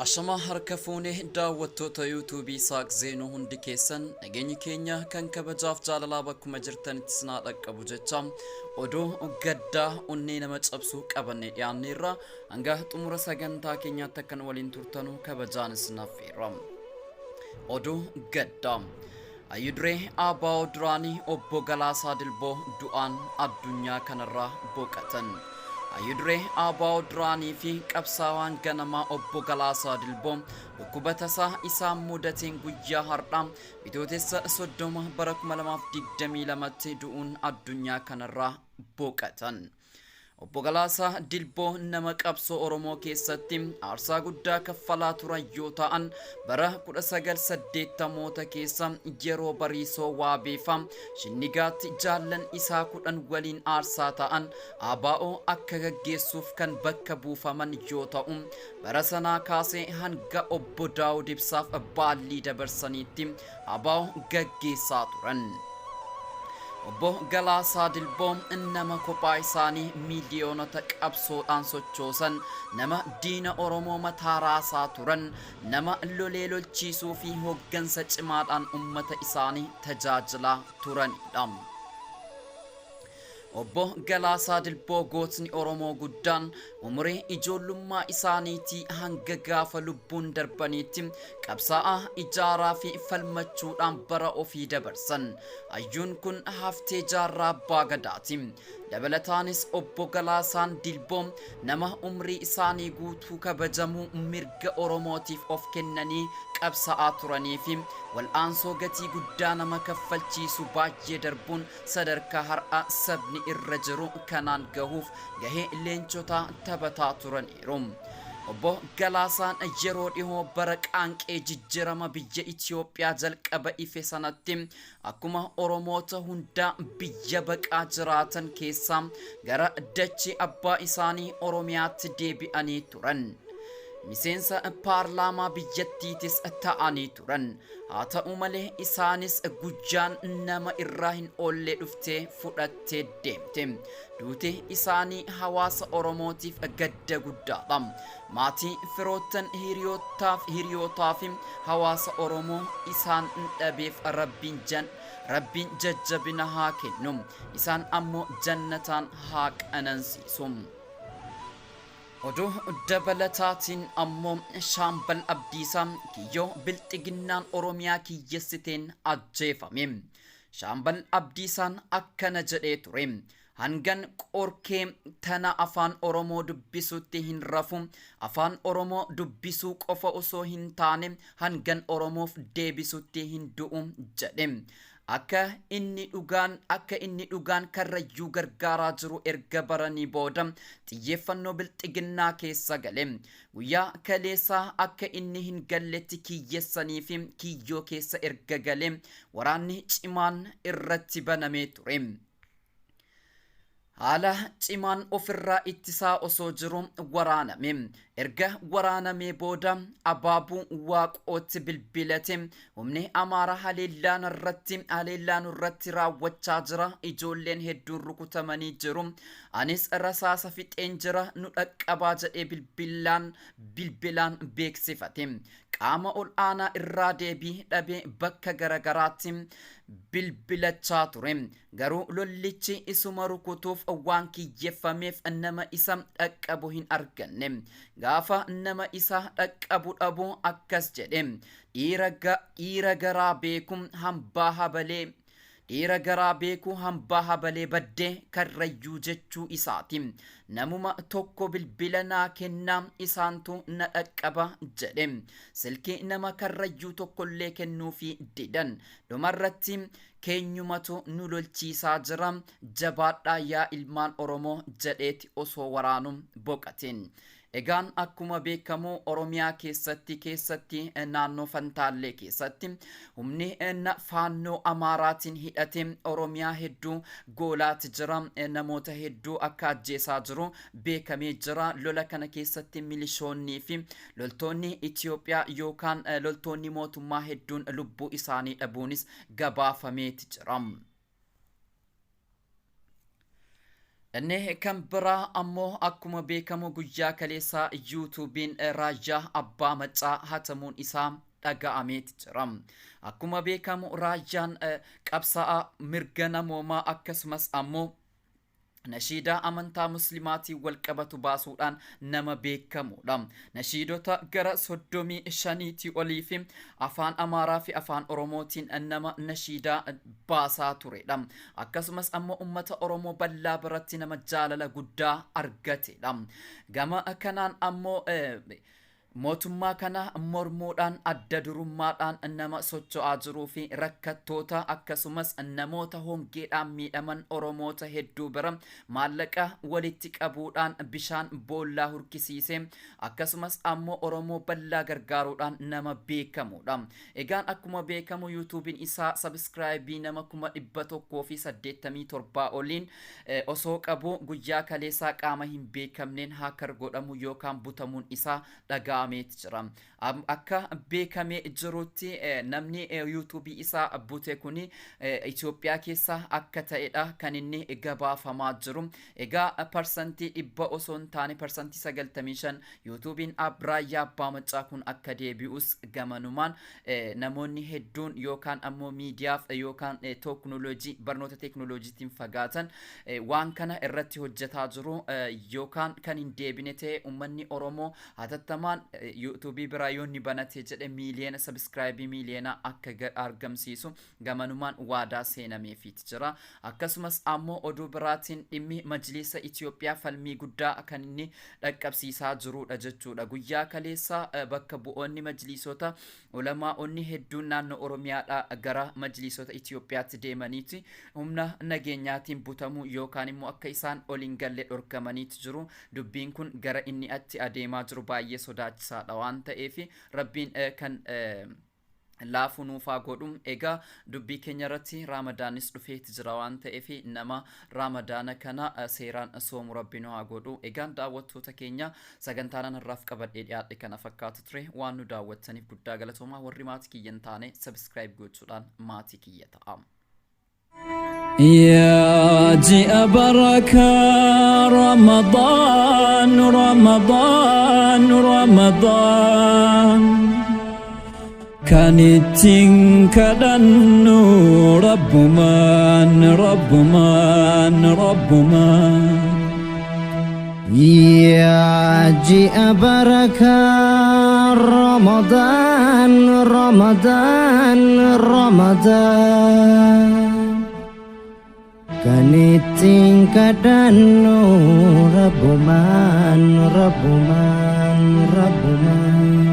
Ashamaa harka fuune daawwattoota yuutuubii Saaq Zeenuu hundi keessan nageenyi keenya kan kabajaaf jaalalaa bakkuma jirtanitti sinaa dhaqqabu jecha oduu gaddaa onnee nama cabsu qabannee dhiyaanneerra hanga xumura sagantaa keenyaatti akkan waliin turtanu kabajaan isin affeerra. Oduu gaddaa. Hayyuduree ABO duraanii Obbo Galaasaa Dilboo du'aan addunyaa kanarraa boqatan. Hayyuduree ABO duraanii fi qabsaawaan ganamaa Obbo Galaasaa Dilboo dhukkuba tasaa isaan mudateen guyyaa har'aa Bitootessa 30 bara 2022tti du'uun addunyaa kanarraa boqatan. Obbo Galaasaa Dilboo nama qabsoo Oromoo keessatti aarsaa guddaa kaffalaa turan yoo ta'an bara 1980moota keessa yeroo Bariisoo Waabeefaa Shinnigaatti jaallan isaa 10 waliin aarsaa ta'an ABO akka gaggeessuuf kan bakka buufaman yoo ta'u bara sanaa kaasee hanga Obbo Daawud Ibsaaf baallii dabarsaniitti ABO gaggeessaa turan. Obbo Galaasaa Dilboo nama kophaa isaanii miiliyoonota qabsoodhaan sochoosan, nama diina Oromoo mataa raasaa turan, nama lolee lolchiisuu fi hooggansa cimaadhaan ummata isaanii tajaajilaa turanidha. Obbo Galaasaa Dilboo gootni Oromoo guddaan umurii ijoollummaa isaaniitii hanga gaafa lubbuun darbaniitti qabsaa'aa ijaaraa fi falmachuudhaan bara ofii dabarsan. Hayyuun kun haftee Jaarraa Abbaa Gadaati. Dabalataanis Obbo Galaasaan Dilboo nama umrii isaanii guutuu kabajamuu mirga Oromootiif of kennanii qabsa'aa turanii fi wal'aansoo gatii guddaa nama kaffalchiisu baay'ee darbuun sadarkaa har'a sabni irra jiru kanaan gahuuf gahee leencotaa taphataa turaniiru. Obbo Galaasaan yeroo dhihoo bara qaanqee jijjiirama biyya Itoophiyaa jalqaba ife sanatti akkuma Oromoota hundaa biyya baqaa jiraatan keessaa gara dachee abbaa isaanii Oromiyaatti deebi'anii turan. Miseensa paarlaamaa biyyattiitis ta'anii turan. Haa ta'u malee isaanis guyyaan nama irraa hin oolle dhuftee fudhattee deemte. Duuti isaanii hawaasa Oromootiif gadda guddaadha. Maatii, firoottan, hiriyoottaaf, hiriyootaa fi hawaasa Oromoo isaan dhabeef Rabbiin jan Rabbiin jajjabina haa kennu. Isaan ammoo jannataan haa qanansiisu. Oduu dabalataatiin ammoo Shaambal Abdiisaa kiyyoo Bilxiginnaan Oromiyaa kiyyessiteen ajjeefame. Shaambal Abdiisaan akkana jedhee ture. Hangan qorkee tana afaan Oromoo dubbisutti hin rafu. Afaan Oromoo dubbisuu qofa osoo hin taane hangan Oromoof deebisutti hin du'u jedhe. Akka inni dhugaan akka inni dhugaan Karrayyuu gargaaraa jiru erga baranii booda xiyyeeffannoo Bilxiginnaa keessa gale. Guyyaa kaleessaa akka inni hin galletti kiyyessanii fi kiyyoo keessa erga galee waraanni cimaan irratti banamee ture. Haala cimaan ofirraa ittisaa osoo jiru waraaname. Erga waraanamee booda Abaabuu Waaqootti bilbilate humni Amaaraa haleellaa narratti haleellaa nurratti raawwachaa jira ijoolleen hedduun rukutamanii jiru anis rasaasa fixeen jira nu dhaqqabaa jedhee bilbilaan bilbilaan beeksifate. Qaama ol aanaa irraa deebii dhabee bakka garagaraatti bilbilachaa ture. Garuu lollichi isuma rukutuuf waan kiyyeffameef nama isa dhaqqabu hin arganne. Gaafa nama isa dhaqqabu dhabu akkas jedhe. Dhiira, dhiira garaa beeku hambaa habalee Dhiira garaa beeku hambaa habalee badde karrayyuu jechuu isaati. Namuma tokko bilbila naa kennaa isaantu na dhaqqaba jedhe. Silkii nama karrayyuu tokkollee kennuufii didan. Dhumarratti Keenyumatu nu lolchiisaa jira jabaadhaa yaa ilmaan Oromoo jedheeti osoo waraanu boqate. Egaan akkuma beekamu Oromiyaa keessatti keessatti naannoo Fantaallee keessatti humni faannoo Amaaraatiin hidhate Oromiyaa hedduu goolaati jira. Namoota hedduu akka ajjeesaa jiru beekamee jira. Lola kana keessatti milishoonnii fi loltoonni Itoophiyaa yookaan loltoonni mootummaa hedduun lubbuu isaanii dhabuunis gabaafameeti jira. Inni kan biraa ammoo akkuma beekamu guyyaa kaleessaa Yuutuubiin Raayyaa Abbaa Maccaa hatamuun isaa dhaga'ameeti jira. Akkuma beekamu Raayyaan qabsaa'aa mirga namoomaa akkasumas ammoo nashiidaa amantaa muslimaatiin walqabatu baasuudhaan nama beekamuudha. Nashiidota gara 35tii olii fi afaan Amaaraa fi afaan Oromootiin nama nashiidaa baasaa turedha. Akkasumas ammoo ummata Oromoo bal'aa biratti nama jaalala guddaa argatedha. Gama kanaan ammoo mootummaa kana mormuudhaan adda durummaadhaan nama socho'aa jiruu fi rakkattoota akkasumas namoota hongeedhaan miidhaman Oromoota hedduu bira maallaqa walitti qabuudhaan bishaan boollaa hurkisiisee akkasumas ammoo Oromoo bal'aa gargaaruudhaan nama beekamuudha. Egaan akkuma beekamu yuutuubiin isaa sabiskiraayibii nama 187,000 oliin osoo qabu guyyaa kaleessaa qaama hin beekamneen haakar godhamu yookaan butamuun isaa dhaga'ameeti jira. Akka beekamee jirutti namni yuutuubii isaa bute kuni Itoophiyaa keessa akka ta'edha kan inni gabaafamaa jiru. Egaa 100% osoo hin taane 95% yuutuubiin Raayyaa Abbaa Maccaa kun akka deebi'us gamanumaan namoonni hedduun yookaan ammoo miidiyaaf yookaan teeknooloojii barnoota teeknooloojiitiin fagaatan waan kana irratti hojjetaa jiru yookaan kan hin deebine ta'e uummanni Oromoo hatattamaan yuutuubii biraa yoo inni banate jedhe miiliyoona sabiskiraayibii miiliyoona akka argamsiisu gamanumaan waadaa seenameefiiti jira. Akkasumas ammoo oduu biraatiin dhimmi majliisa Itoophiyaa falmii guddaa kan inni dhaqqabsiisaa jirudha jechuudha. Guyyaa kaleessa bakka bu'oonni majliisota ulamaa'onni hedduun naannoo Oromiyaadhaa gara majliisota Itoophiyaatti deemaniiti humna nageenyaatiin butamuu yookaan immoo akka isaan ol hin galle dhorkamaniiti jiru. Dubbiin kun gara inni itti adeemaa jiru baay'ee sodaachisaadha waan ta'eef Rabbiin kan laafu nuufaa godhu. Egaa dubbii keenya irratti Raamadaanis dhufeeti jira waan ta'eef nama Raamadaana kana seeraan soomu Rabbi nu haa godhu. Egaan daawwattoota keenya sagantaan har'aaf qabadhee dhiyaadhe kana fakkaatu ture. Waan nu daawwattaniif guddaa galatoomaa. Warri maatii kiyya hin taane subscribe gochuudhaan maatii kiyya ta'a. يا جاء بركة رمضان رمضان رمضان Kan ittiin kadhannu Rabbumaan Rabbumaan Rabbumaan. يا ji'a بركة رمضان رمضان رمضان Kan ittiin kadhannu Rabbumaan Rabbumaan Rabbumaan.